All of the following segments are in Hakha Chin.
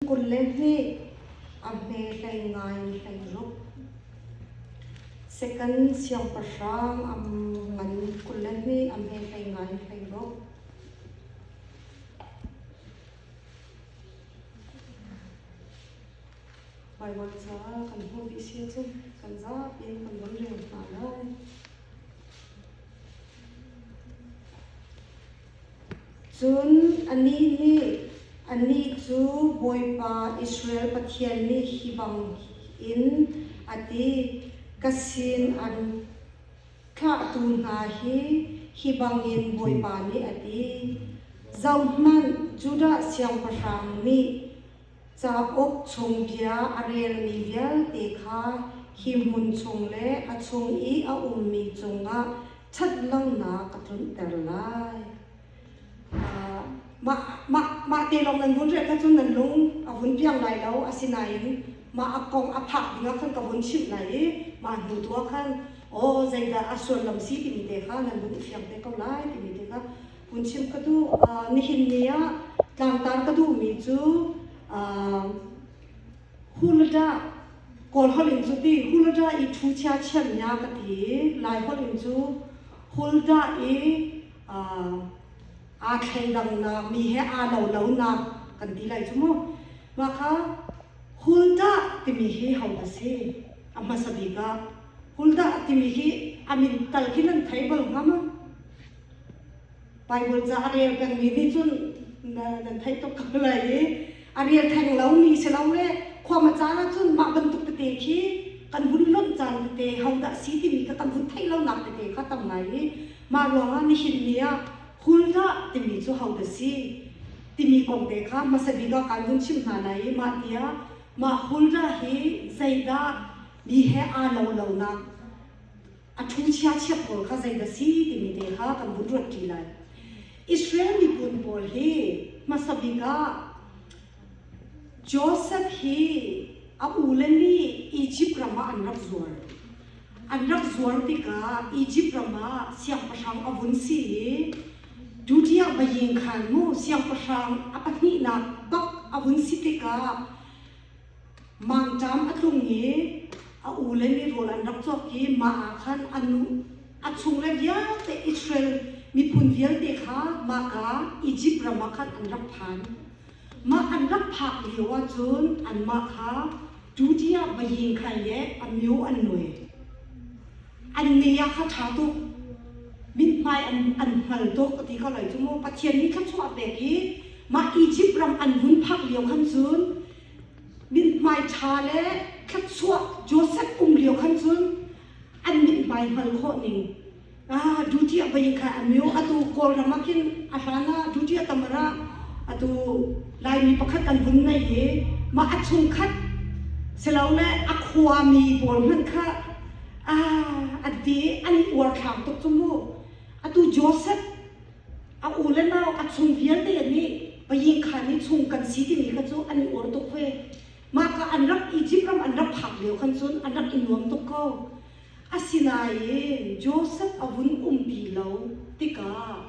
22 a hme 15 in 16. Second siangpahrang a ngan 22 a hme 15 in 16. Baibal ca kan hmuh dih si ahcun kan zapi in kan von rel hna lai. Cun anih nih, Anih cu Bawipa Israel Pathian nih hi bangin a ti, Ka sin an thlahtu hna hi hi bangin Bawipa nih a ti, Zohhmanh, Judah siangpahrang nih Cauk chung bia a relmi vialte kha hi hmun chung le a chung i a ummi cungah ṭhatlonak ka tlunhter lai. Mah, mah, mah te lawng nan vun rel kha cun nan lung a vun piang lai lo. Asinain mah a kong a phak dingah khan ka vun chimh lai i mah hnu tu ah khan aw zeidah a sullam si timi te kha nan lung i fiang te ko lai timi te kha Vun chim ka duh. Nihin ni ah tlangtar ka duhmi cu Hulada Kawl holh in cu ti Hulada i ṭhu chia chiam nya ka ti i Lai holh in cu Hulda i aa thleidangnak mi he aa lo lonak kan ti lai cu mu. Mah kha Hulda timi hi ho a si? A hmasa bik ah Hulda timi hi a min tal khi nan thei bal hnga ma? Baibal ca a rel pengmi nih cun nan theih tuk ko lai i a rel theng lomi si lo le khuama caan ahcun mah bantuk tete khi kan vun lonh caan tete hodah si timi kha kan vun theih lonak tete kha tam ngai i mah ruangah nihin ni ah Huldah timi cu hodah si timi kong te kha hmasa bik ah kan vun chim hna lai i mah tiah mah Huldah hi zeidah mi he aa lo lonak a ṭhu chiachiat pawl kha zeidah si timi te kha kan vun ruat ṭi lai. Israel miphun pawl hi hmasa bik ah Joseph hi a ule nih Egypt ram ah an rak zuar. An rak zuar tikah Egypt ram ah siangpahrang a vun si i Judea baying khan mu siangpahrang a pahnihnak bak a vun si tikah Mangṭam a tlung i a ule nih rawl an rak cawk i mah ah khan a nu a chungle vialte Israel miphun vialte kha mahka Izipt ram ah khan an rak phan. Mah an rak phak lio ah cun anmah kha Judea baying khan le a myo an nuai. An ne ah kha ṭha tuk. Mithmai an, an hngal tuk a ti ko lai cu mu. Pathian nih thluachuah a pek i mah Izipt ram an vun phak lio khan cun mithmai ṭha le thluachuah Joseph um lio khan cun an mithmai hngal khawh ning ah duty a bayin kha an mio atu Kawlram ah khin a hlan ah duty a tam ara atu Laimi pakhat kan vun nei i mah a chungkhat silole a khuami pawl hmanh kha ah an ti an i uarthlam tuk cu mu atu Joseph a u le nau a chung vialte nih paying khan i chung kan si timi kha cu an i uar tuk ve mah ka an rak Egypt ram an rak phak lio khan cun an rak i nuam tuk ko asinain Joseph a vun um ti lo tikah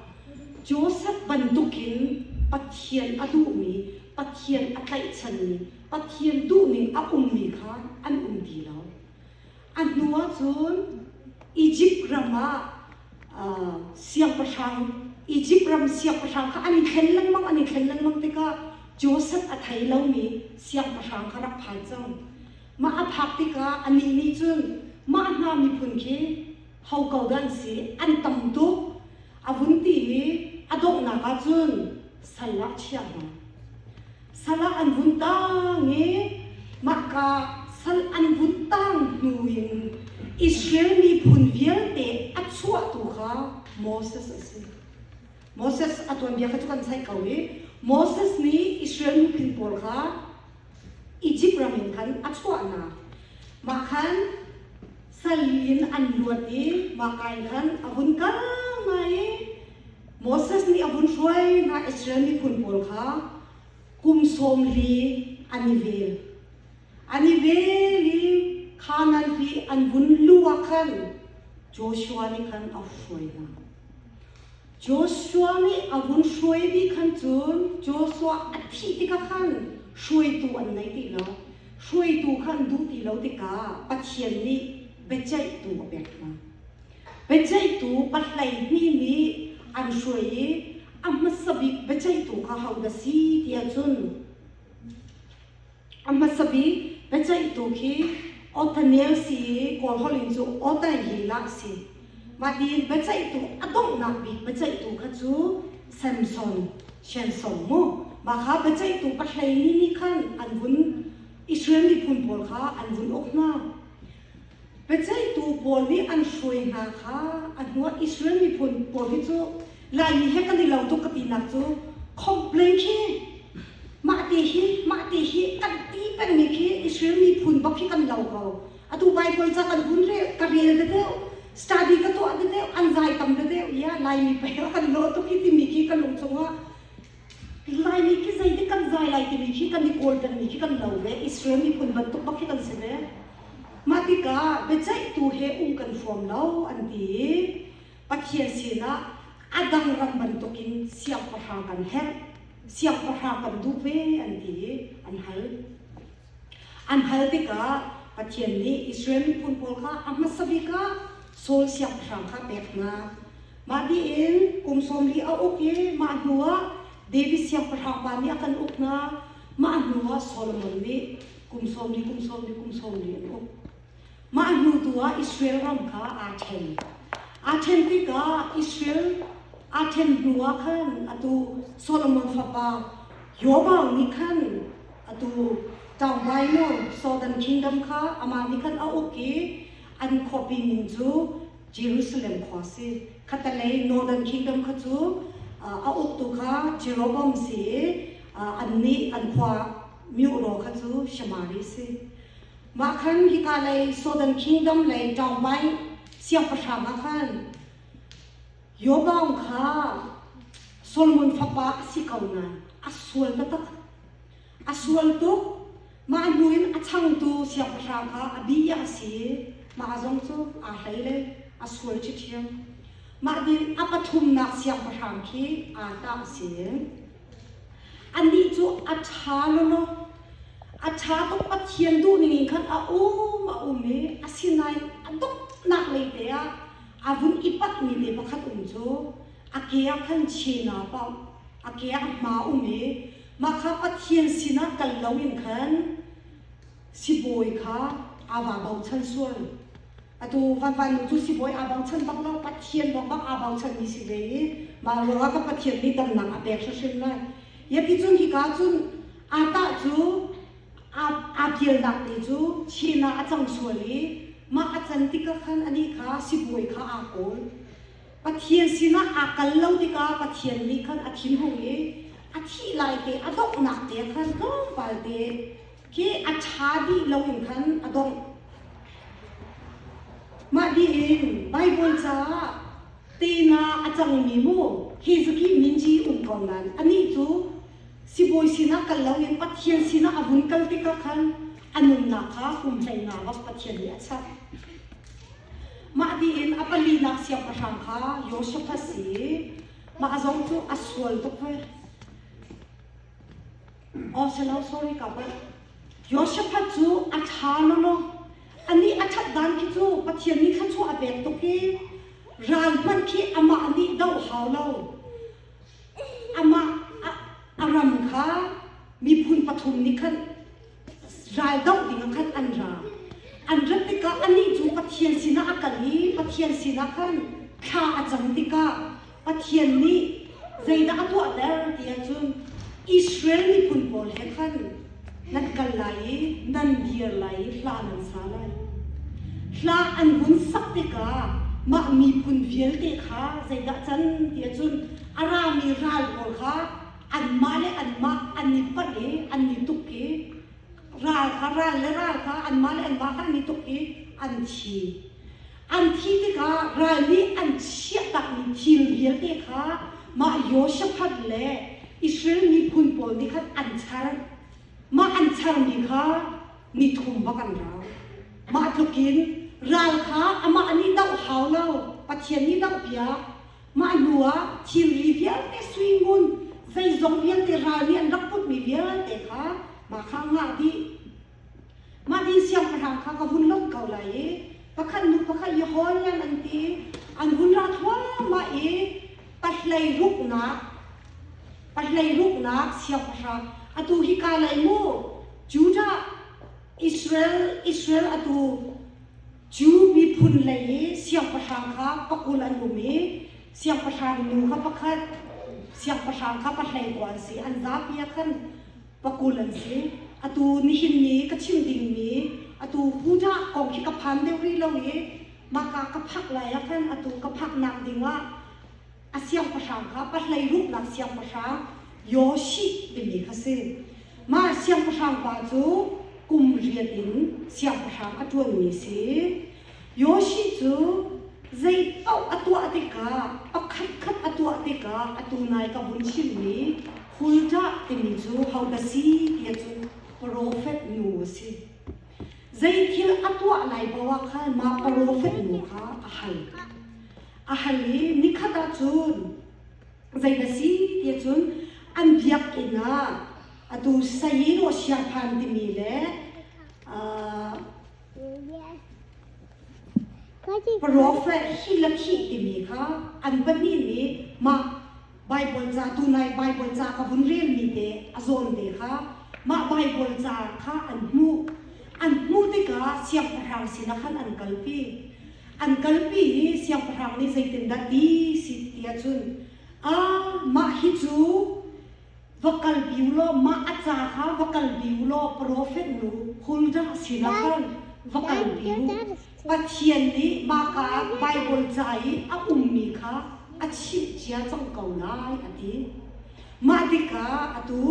Joseph bantukin Pathian a duhmi Pathian a tlaihchanmi Pathian duhning a ummi kha an um ti lo A hnu ahcun Izipt ram ah siangpahrang Izipt ram siangpahrang kha an i thlen lengmang an i thlen lengmang tikah Joseph a thei lomi siangpahrang kha rak phan cang. Mah a phak tikah anih nih cun mah hna miphun khi ho ko dah an si an tam tuk a vun ti i a donghnak ah cun sal ah chiah hna. Sal ah an vun tang i mahka sal an vun tang hnu in Israel miphun vialte a chuahtu kha Moses a si. Moses a tuanbia kha cu kan theih ko i Moses nih Israel miphun pawl kha Egypt ram in khan a chuah hna. Mah khan sal in an luat i mahka in khan a vun kal ngai i Moses nih a vun hruai hna Israel miphun pawl kha kum sawm li an i vel. An i vel i Canaan hi an vun luh ah khan Joshua nih khan a hruai hna. Joshua nih a vun hruai dih khan cun Joshua a thih tikah khan Hruaitu an nei ti lo. Hruaitu kha an duh ti lo tikah Pathian nih biaceihtu a pek hna. Biaceihtu pahlei nih an hruai i a hmasa bik biaceihtu kha hodah si ti ahcun A hmasa bik biaceihtu khi Othniel si i Kawl holh in cu Otahilah a si. Mah tiin biaceihtu a donghnak bik biaceihtu kha cu Samson, Shenson mu. Mah kha biaceihtu pahlei ni nih khan an vun Israel miphun pawl kha an vun uk hna. Biaceihtu pawl nih an hruai hna kha a hnuah Israel miphun pawl hi cu Laimi he kan i lo tuk ka tinak cu complain khi mah te hi mah te hi kan ti pengmi khi Israel miphun bak khi kan lo ko. Atu Bible ca kan vun rel ka rel da deuh study ka tuah da deuh an zai tam da deuh ya Laimi pei kan lo tuk hi timi khi ka lung chungah Laimi khi zeitik kan zai lai timi khi kan i kawl pengmi khi kan lo ve. Israel miphun bantuk bak khi kan si ve. Mah tikah biaceihtu he um kan huam lo an ti i Pathian sinah a dang ram bantukin siangpahrang kan herh, siangpahrang kan duh ve an ti i an hal. An hal tikah Pathian nih Israel miphun pawl kha a hmasa bik ah Saul siangpahrang kha pek hna. Mah dih in kum 40 a uk i mah hnuah David siangpahrang pa nih a kan uk hna. Mah hnuah Solomon nih kum 40, kum 40, kum 40 an uk. Mah hnu tu ah Israel ram kha aa ṭhen. Aa ṭhen tikah Israel aa ṭhen hnuah khan atu Solomon fapa Jeroboam nih khan atu tlangbai nawn Southern Kingdom kha amah nih khan a uk i an khuapi min cu Jerusalem khua a si. Khatalei Northern Kingdom kha cu a uktu kha Jeroboam si i annih an khua myuraw kha cu Shamari a si. Mah khan hika lei Southern Kingdom lei ṭaungmai siangpahrang ah khan Jeroboam kha Solomon fapa a si ko nain a sual taktak. A sual tuk. Mah hnu in a changtu siangpahrang kha Abijah a si i mah zong cu aa hlei le a sual ṭhiṭhiam. Mah din a pathumnak siangpahrang khi Ata a si. Anih cu a ṭha lawlaw. A ṭha tuk Pathian duhning in khan a um a um i asinain a donghnak lei te ah a vun i patmi te pakhat um cu a ke ah khan china paoh a ke ah hma um i mah kha Pathian sinah kal loin khan sibawi kha aa vaa bochan sual. Atu vanvan nu cu sibawi aa bochan bak lo, Pathian bak bak aa bochanmi si ve i mah ruangah ka Pathian nih damnak a pek hrimhrim lai. Yati cun hika cun aa tah cu aa pialnak te cu chin ah a cang sual i mah a can tikah khan anih kha sibawi kha aa kawl. Pathian sinah aa kal lo tikah Pathian nih khan a thinhung i a thih lai te a donghnak te khan tlawmpal te khi a ṭha dih loin khan a dongh. Mah dih in Baibal caah tehna a cangmi mu Hezekiah minci um ko nain anih cu sibawi sinah kal loin Pathian sinah a vun kal tikah khan a nunnak kha kum 15 bak Pathian nih a chap. Mah tiin a palinak siangpahrang kha Joseph a si i mah zong cu a sual tuk ve. Oh, silo, sorry ka palh. Jehoshaphat cu a ṭha lawlaw. Anih a ṭhat dan khi cu Pathian nih thluachuah a pek tuk i ral hmanh khi amah nih doh hau lo. Amah a, a ram kha miphun pathum nih khan ral doh ding ah khan an ra. An rat tikah anih cu Pathian sinah a kal i Pathian sinah khan thla a cam tikah Pathian nih zeidah a tuahter ti ahcun Israel miphun pawl he khan nan kal lai i nan dir lai i hla nan sa lai. Hla an vun sak tikah mah miphun vialte kha zeidah can ti ahcun a rami ral pawl kha anmah le anmah an i panh i an i tuk i ral kha ral le ral kha anmah le anmah kha an i tuk i an thi. An thi tikah ral nih an chiahtakmi thil vialte kha mah Jehoshaphat le Israel miphun pawl nih khan an char. Mah an charmi kha nithum bak an rau. Mah tlukin ral kha amah nih doh hau lo, Pathian nih dohpiak. Mah hnuah thilri vialte sui ngun, zeizong vialte ral nih an rak putmi vialte kha Mah kha a ngah dih. Mah ding siangpahrang kha ka vun lot ko lai i pakhat hnu pakhat i hawl an ti. An vun ra thluahmah i pahlei ruknak pahlei ruknak siangpahrang atu hika lei mu Judah Israel Israel atu Jew miphun lei i siangpahrang kha pakul an um i siangpahrang nu kha pakhat siangpahrang kha pahlei ko an si an zapi ah khan pakul an si. Atu nihin ni ka chim dingmi atu Judah kong khi ka phan deuh rih lo i mahka ka phak lai ah khan atu ka phaknak ding ah a siangpahrang kha pahlei ruknak siangpahrang Yoshi timi kha si. Mah siangpahrang pa cu kum riat in siangpahrang a ṭuanmi si. Yoshi cu zei paoh a tuah tikah pakhatkhat a tuah tikah atu nai ka vun chimmi Huldah timi cu hodah si ti cun profet nu a si. Zei thil a tuah lai paoh ah khan mah profet nu kha a hal. A hal i nikhat ah cun zei na si ti cun an biakinn ah atu Sayino Siaphan timi le Prophet Hilakhih timi kha an pahnih nih mah Baibal ca tunai Baibal ca ka vun relmi te a zawn te kha mah Baibal ca kha an hmuh. An hmuh tikah siangpahrang sinah khan an kalpi. An kalpi i siangpahrang nih zeitindah ti si ti ahcun ah mah hi cu va kalpi u law mah a ca kha va kalpi u law profet nu Huldah sinah khan va kalpi u. Pathian nih mahka ah Baibal ca i a ummi kha a chimh cia cang ko lai a ti. Mah tikah atu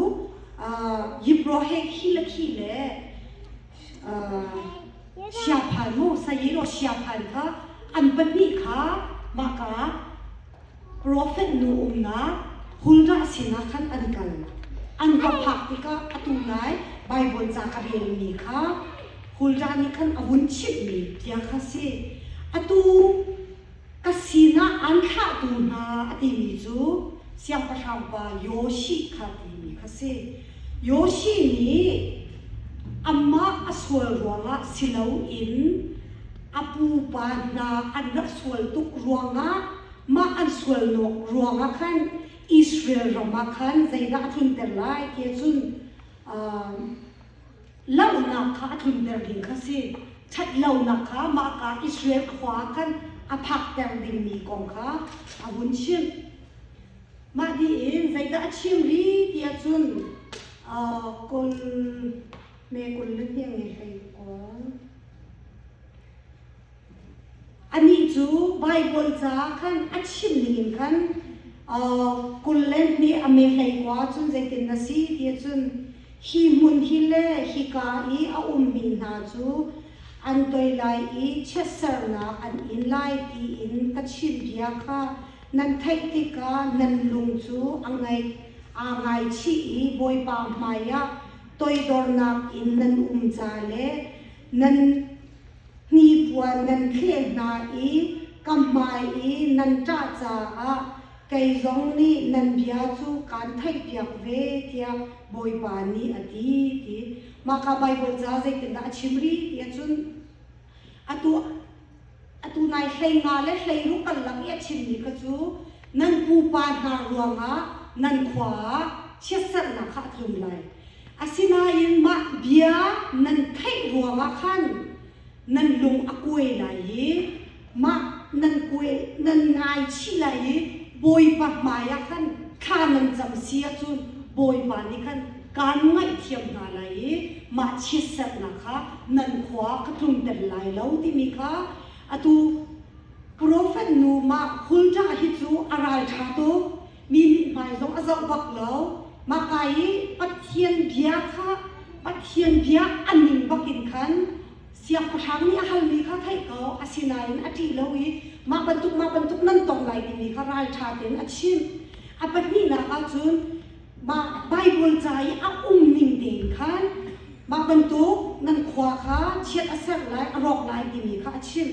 Yibrohe khi le khi le Siaphan mu Sayero Siaphan kha an pahnih kha mahka Profet nu umnak Huldah sinah khan an kal. An va phak tikah atu nai Baibal ca ka relmi kha Huldah nih khan a vun chimhmi bia kha si. Atu ka sinah an thlahtu hna a timi cu siangpahrang pa Yoshi kha timi kha si. Yoshi nih amah a sual ruangah si loin a pupa hna an rak sual tuk ruangah mah an sualnak ruangah khan Israel ram ah khan zeidah a tlunter lai ti ahcun lohnak kha a tlunter ding kha si. Ṭhatlonak kha mahka Israel khua ah khan a phakter dingmi kong kha a vun chimh. Mah dih in zeidah a chim rih ti ahcun kul me kul le hniang nge hlei kua. Anih cu Baibal ca khan a chim ningin khan 22 a me 19 cun zeitin na si ti ahcun hi hmun hi le hika i a ummi hna cu an toi lai i chiatsernak an in lai tiin ka chim bia kha nan theih tikah nan lung cu a ngaih aa ngaichih i Bawipa hmaiah toidornak in nan um ca le nan hnipuan nan thleh hna i ka hmai i nan ṭah caah kei zong nih nan bia cu kaan theihpiak ve tiah Bawipa nih a ti ti. Mah kha Baibal ca zeitindah a chim rih ti ahcun atu atu nai 15 le 16 karlak i a chimmi kha cu nan pupa hna ruangah nan khua ah chiatserhnak kha a tlung lai. Asinain mah bia nan theih ruangah khan nan lung a kuai lai i mah nan kuai nan ngaichih lai i Bawipa hmaiah khan thla nan cam si ahcun Bawipa nih khan kaan ngaihthiam hna lai i mah chiatserhnak kha nan khua ka tlunter lai lo timi kha atu profet nu mah Huldah hi cu a ralṭha tuk mi mithmai zong a zoh bak lo mahka i Pathian bia kha Pathian bia a ning bakin khan siangpahrang nih a halmi kha theih ko asinain a ṭih lo i mah bantuk mah bantuk nan tong lai timi kha ralṭha tein a chimh a pahnihnak ahcun mah Baibal ca i a um ning tein khan mah bantuk nan khua kha chiat a serh lai a rawk lai timi kha a chimh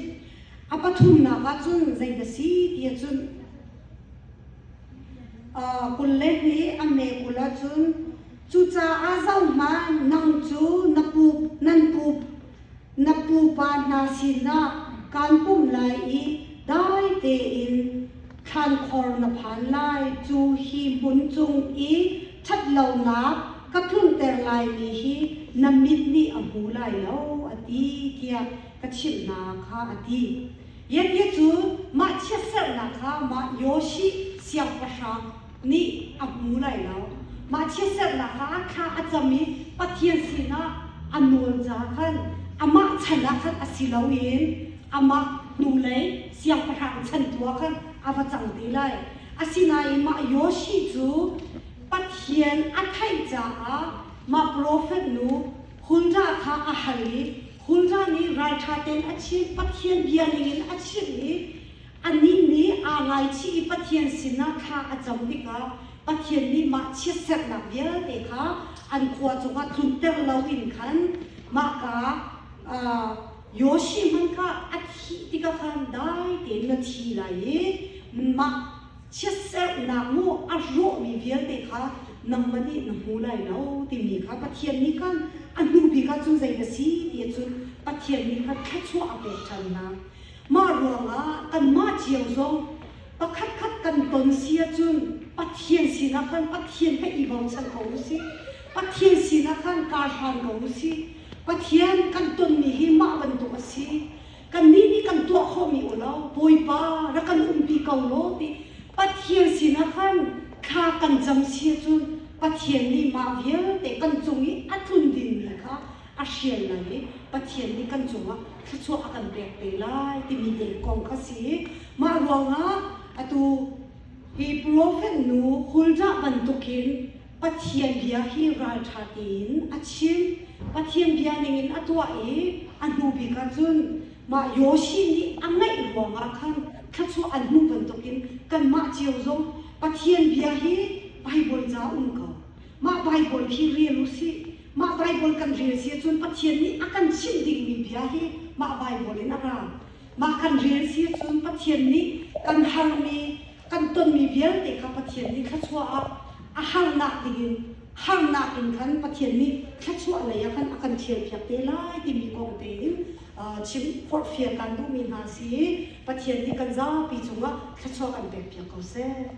a pathumnak ahcun zei dah si ti ahcun 22 a me 20 ahcun. Cucaah zohhmanh, nang cu na pu nan pu na pupa hna sinah kaan pumh lai i dai tein thlankhor na phan lai. Cu hi hmun cung i ṭhatlonak ka tlunter laimi hi na mit nih a hmu lai lo, a ti, tiah ka chimh hna kha a ti. Yetye cu mah chiatserhnak kha mah Yoshi siangpahrang nih a hmu lai lo. Mah chiatserhnak kha thla a cam i Pathian sinah a nawl ca khan amah chan ah khan a si loin amah hnulei siangpahrang chan tu ah khan a va cang te lai. Asinain mah Yoshi cu Pathian a theih caah mah profet nu Huldah kha a hal i Huldah nih ralṭha tein a chimh, Pathian bia ningin a chimh i Anih nih aa ngaichih i Pathian sinah thla a cam tikah Pathian nih mah chiatserhnak vialte kha an khua cungah tlunter loin khan mahka Yoshi hmanh kha a thih tikah khan dai tein na thi lai i mah chiatserhnak mu a rawhmi vialte kha nangmah nih na hmu lai lo timi kha Pathian nih khan a hnu bik ah cun zei na si ti ahcun Pathian nih khan thluachuah a pek ṭhan hna. Mah ruangah kanmah cio zong pakhatkhat kan ton si ahcun Pathian sinah khan Pathian he i bochan ko u sih. Pathian sinah khan kar hlan ko u sih. Pathian kan tonmi hi mah bantuk a si. Kannih nih kan tuah khawhmi u law Bawipa rak kan umpi ko law ti Pathian sinah khan thla kan cam si ahcun Pathian nih mah vialte kan cung i a tlun dingmi kha a hrial lai i Pathian nih kan cungah thluachuah a kan pek te lai timi te kong kha si. Mah ruangah atu hi profet nu Huldah bantukin Pathian bia hi ralṭha tein a chim. Pathian bia ningin a tuah i a hnu bik ah cun mah Yoshi nih a ngaih ruangah khan thluachuah an hmuh bantukin kanmah cio zong Pathian bia hi Baibal ca um ko. Mah Baibal khi rel u sih. Mah Baibal kan rel si ahcun Pathian nih a kan chimh dingmi bia hi mah Baibal in a ra. Mah kan rel si ahcun Pathian nih kan harmi, kan tonmi vialte kha Pathian nih thluachuah ah a harnak dingin harnak in khan Pathian nih thluachuah lei ah khan a kan ṭhialpiak te lai timi kong tein chim forhfial kan duhmi hna si i Pathian nih kan zapi cungah thluachuah kan pekpiak ko seh.